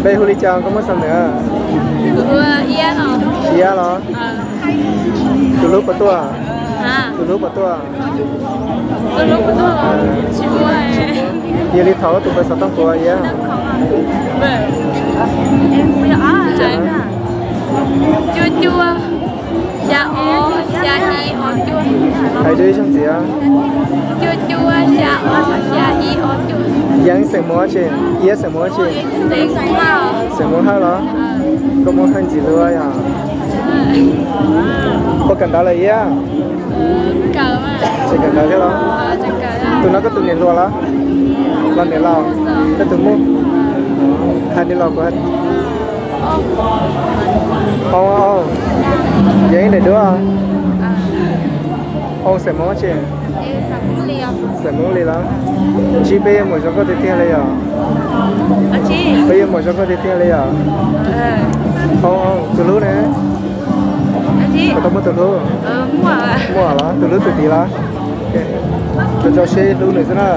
Peb hu li cas koj muab xav ntawm? Iab los? Tus hlub puas tuaj? Tus hlub puas tuaj? Yog li thaum tus pawg xov tooj puas iab? Cuaj cuaj, xya ob, xya ib, ob cuaj. Hais rau ib zaug ntxiv. Cuaj cuaj, xya ob, xya ib, ob cuaj. Yeeb xeem Hmoob tsi? Iab xeem Hmoob tsi? Xeem Hmoob Hawj los? Koj muaj Hawj ntxim hlub yom? Puas kawm ntawv lawm Iab? Tseem kawm ntawv thiab los? Tus no koj tus niam hluas los? Los niam laus? Koj tus muam? Hais niam laus kuv. Au, au, yeej ib daim duab. Au, xeem Hmoob tsi? Xeem Hmoob li los? Ntsib peb yuav mus zoo nkauj tiag tiag li yom? Peb yuav mus zoo nkauj tiag tiag li yom? Au, au, tus hlub ne? Koj tau muaj tus hlub? Muaj los? Tus hlub tus tid los? Koj tso seb hlub nws xwb na.